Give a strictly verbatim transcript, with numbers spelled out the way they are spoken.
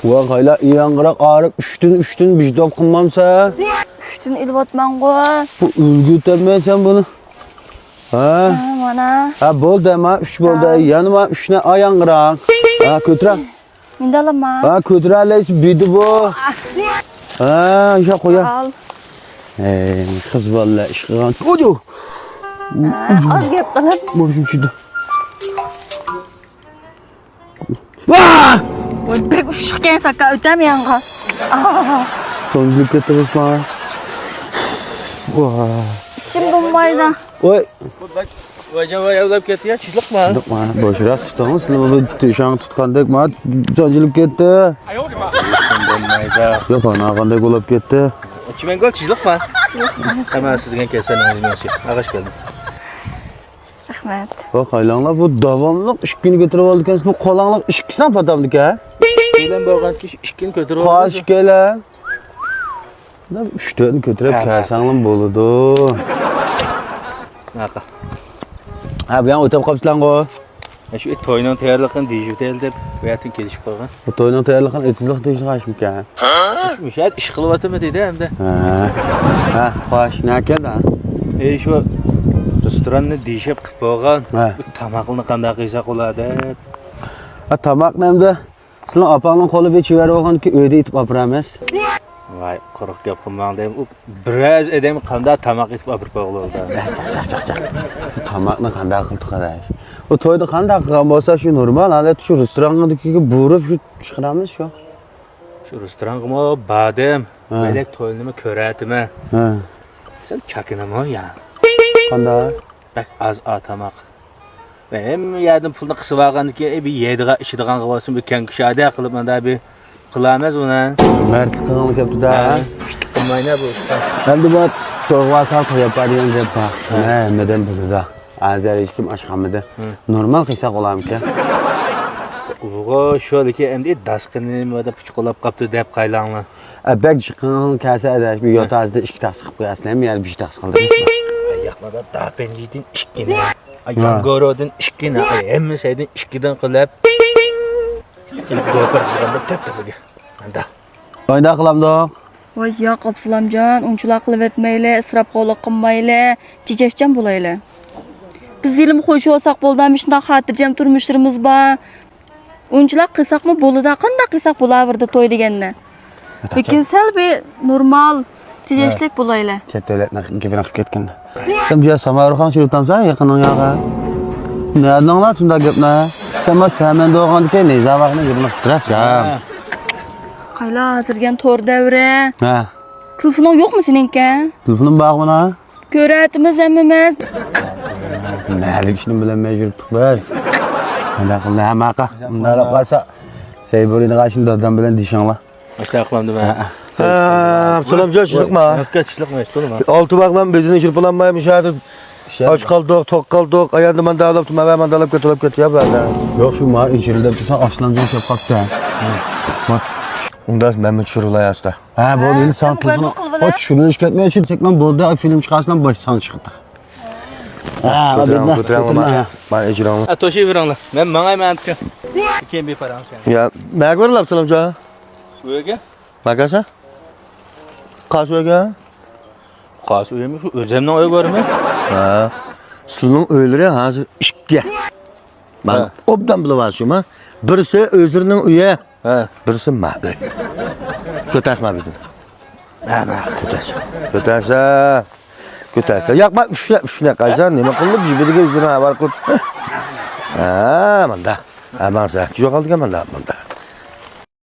ۋاي، قايلا، ياڭغىراق ئارىپ، ئۈچتىن، ئۈچتىن بىر داپ قىلمامسەن؟ ئۈچتىن ئېلىۋاتمانغۇ. بۇ ئۆلگۈتەلمەيسەن بۇنى. ھە؟ ھە، مانا. ھە، بولدى، ما ئۈچ بولدى. ھە. يەنە ما ئۈچنى ئاياڭغىراق. ھە، كۆتۈرە. مۇنداقلىما. ھە، كۆتۈرەلەيسىز، بىدى بۇ. ھە، يا قويا. ئال. ئەي، قىز بالىلار ئىش قىلغان. ئۇجۇ! ئاز گەپ قىلىپ. بوشۇم چۈشتى. ۋا! ۋاي، بەك ئۇششۇقكەن ساكا، ئۆتەم يانغا. سونجىلىپ كەتتىڭىزما؟ ۋا! ئىشىم بولمايدۇ. ۋاي! ۋايجان، ۋاي، ئەۋلەپ كەتتى يا، چىزلىقما؟ چىزلىقما؟ بوشراق تۇتۇڭ، سىلەرمۇ بىر تۆشەڭ تۇتقاندەك، ما سونجىلىپ كەتتى. بولمايدۇ. يوق، ئانا قانداك بولۇپ كەتتى. چىمەنگۈل، چىزلىقما؟ چىزلىقما. ھەممە سىز دېگەن كەلسە، نېمە ئاغاچ كەلدى. رەھمەت. ۋاي، قايلاڭلار، بۇ داۋاملىق ئىككىنى كۆتۈرۈپ ئالىدىكەنسىز، بۇ قولۇڭلار ئىككىسىنى پاتامدىكەن. كېلەم بولغان كىشى ئىككىنى كۆتۈرۈپ قاش ئالىدۇ. كېلەم. ئۈچ تۆتنى كۆتۈرۈپ ھە، كەلسەڭلار بولىدۇ. ھە، بۇ يەڭ ئۆتۈپ قاپسىلەرغۇ. شۇ توينىڭ تەييارلىقىنى دېيىشىۋېتەيلى دەپ، بۇ يەردىن كېلىشىپ قالغان. بۇ توينىڭ تەييارلىقىنى ئېتىزلىق دېيىشىدىغان ئىشمىكەن؟ مۇشۇ يەردە ئىش قىلىۋاتىمەن دېدى ئەمدى. ھە. ھە، خوش، نەگە كەلدى؟ ئەي، شۇ رېستوراننى دېيىشىپ قىلىپ بولغان. ھە. بۇ تاماقنى قانداق قىلساق بولار دەپ. ھە، تاماقنى ئەمدى سىلىڭ ئاپاڭنىڭ قولى بىلەن چېۋەر بولغاندىكىن ئۆيدە ئېتىپ ئاپىرىمىز. ۋاي، قۇرۇق گەپ قىلماڭ دەيمەن. ئۇ بىرەز ئادەم قانداق تاماق ئېتىپ ئاپىرىپ قويغىلى بولىدۇ؟ چاق، چاق، چاق، چاق. تاماقنى قانداق قىلدۇق قاراش؟ ئۇ تويدا قانداق قىلغان بولسا، شۇ نورمال ھالەتتە شۇ رېستورانغىكىگە بۇيرۇپ شۇ چىقىرامىز شۇ. شۇ رېستورانغىمۇ باردىم. ھە. بەك توينىمۇ كۆرەتتىم. ھە. سەن چاكىنىمۇ يا؟ قانداق؟ بەك ئاز ئا تاماق. ھەممە يەردىن پۇلنى قىسىپ ئالغاندىكىن، ئەي، بىر يەيدىغان، ئىچىدىغانغا بولسۇن، بىر كەڭ كۇشادە قىلىپ، مۇنداق بىر قىلامىز ئۇنى. مەردلىك قىلغىلى كەپتۇ-دە. ھە، پىشتىق قىلماينا بۇ ئىشقا. ئەمدى بۇ تويغا بارساڭ توي ياپار دېگەن گەپ بار. ھە. ھە، ھەممىدىن بىلىدۇ. ھازىر ھېچكىم ئاچ قالمىدى. ھە. نورمال قىلساق بولامىكەن؟ ئۇغۇ، شۇ لېكىن ئەمدى داسقىنى نېمە دەپ پۇچۇقلاپ قاپتۇ دەپ قايلاڭلار. ئە، بەك جىقىڭ كەلسە ئەدەش، بىر ھە. يوتازدا ئىككى تاس قىلىپ قوياسىلەرمۇ يا بىر تاس قىلدىڭىزمۇ؟ ياقمىدا داپەنجىدىن ئىككىنى، ھە. يانگورودىن ئىككىنى، ھەممە شەيدىن ئىككىدىن قىلىپ، گوپۇر قىلغاندا تۆت تۆپىگە. ماندا. قانداق قىلامدۇق؟ ۋاي ياق، ئابسالامجان، ئۇنچىلا قىلىۋەتمەيلى، ئىسراپخورلۇق قىلمايلى، تېجەشچان بولايلى. بىز ھېلىمۇ خوش بولساق بولىدۇ، مۇشۇنداق خاتىرجەم تۇرمۇشلىرىمىز بار. ئۇنچىلا قىلساقمۇ بولىدۇ، قانداق قىلساق بولاۋېرىدۇ توي دېگەننى. لېكىن سەل بىر نورمال، تېجەشلىك بولايلى. چەت دۆلەتنىڭ گېپىنى قىلىپ كەتكەندە. سەن بۇ يەر ساماۋار خان چۈشۈرۈپتامسەن يېقىنىڭ ياغا؟ نەدىڭلار شۇنداق گەپنى؟ سەن ما سەمەندە بولغاندىكىن نىزا ۋاقنى گېپىنى قىلىپ تۇرۇپ گەپ. قايلا ھازىرگەن تور دەۋرى. ھە. تېلېفونۇڭ يوقمۇ سېنىڭكى؟ تېلېفونۇم بارغۇ مانا. كۆرەتتىمىز ھەممىمىز. نەدىكى ئىشنى بىلەلمەي يۈرۈپتۇق بىز. قانداق قىلدى ھە ماقا؟ مۇنداق قىلسا، سەي بۇرۇنىغا شۇنى دادام بىلەن دېيىشىڭلار. ئاشۇنداق قىلامدىمەن. ھە. سالام جان، چىلىقما؟ ياككا چىلىقما، چىلىقما. ئالتە باغلام بېزىنى ئىشلىپ بولالماي مۇشۇ يەردە ئاچ قالدۇق، توق قالدۇق. ئاياندا ماندالاپ تۇرما ۋە ماندالاپ كۆتۈرۈپ كېتىپ بەردى. يوق، شۇ ما ئىچىرىدە تۇرسا ئاشلامجان كەپ قاپتۇ. ئۇنداق مەنمۇ چۈشۈرۈۋالاي ئاستا. ھە، بولدى، ئەمدى ساڭا تېلېفون. ھە، چۈشۈرۈۋېلىش كەتمەي چۈشۈرسەكلا بولدى، فىلىم چىقارسىلا باش ساڭا چىقتى. ھە، كۆتۈرەڭ، كۆتۈرەڭ، كۆتۈرمە. مانا ئېچىرىڭلار. ھە، توشۇۋېرىڭلار. مەن ماڭاي، مەن ئەتكە. كېيىن بېرىپ باراڭلار. يا، نەگە بېرىلەپسىلەر جا؟ ئۆيگە. نەگە؟ قايسى ئۆيگە؟ قايسى ئۆيمۇ؟ شۇ ئۆزۈمنىڭ ئۆيىگە بارىمەن. ھە. سىلىنىڭ ئۆيلىرى ھازىر ئىككى. مانا ھە. ئوبدان بىلىۋالسىڭما؟ بىرسى ئۆزلىرىنىڭ ئۆيى، ھە. بىرسى ما ئۆي. كۆتەسما بىزنى. ھە، ما كۆتەس. كۆتەسە. كۆتەسە. ياق، ما ئۈشنە، ئۈشنە. قايسا، نېمە قىلدى؟ بىر-بىرىگە ئۆزلىرىنى ھاۋار قىلىپ. ھە، ماندا. ھە، ماڭسا. يوقالدىكەن ماندا، ماندا.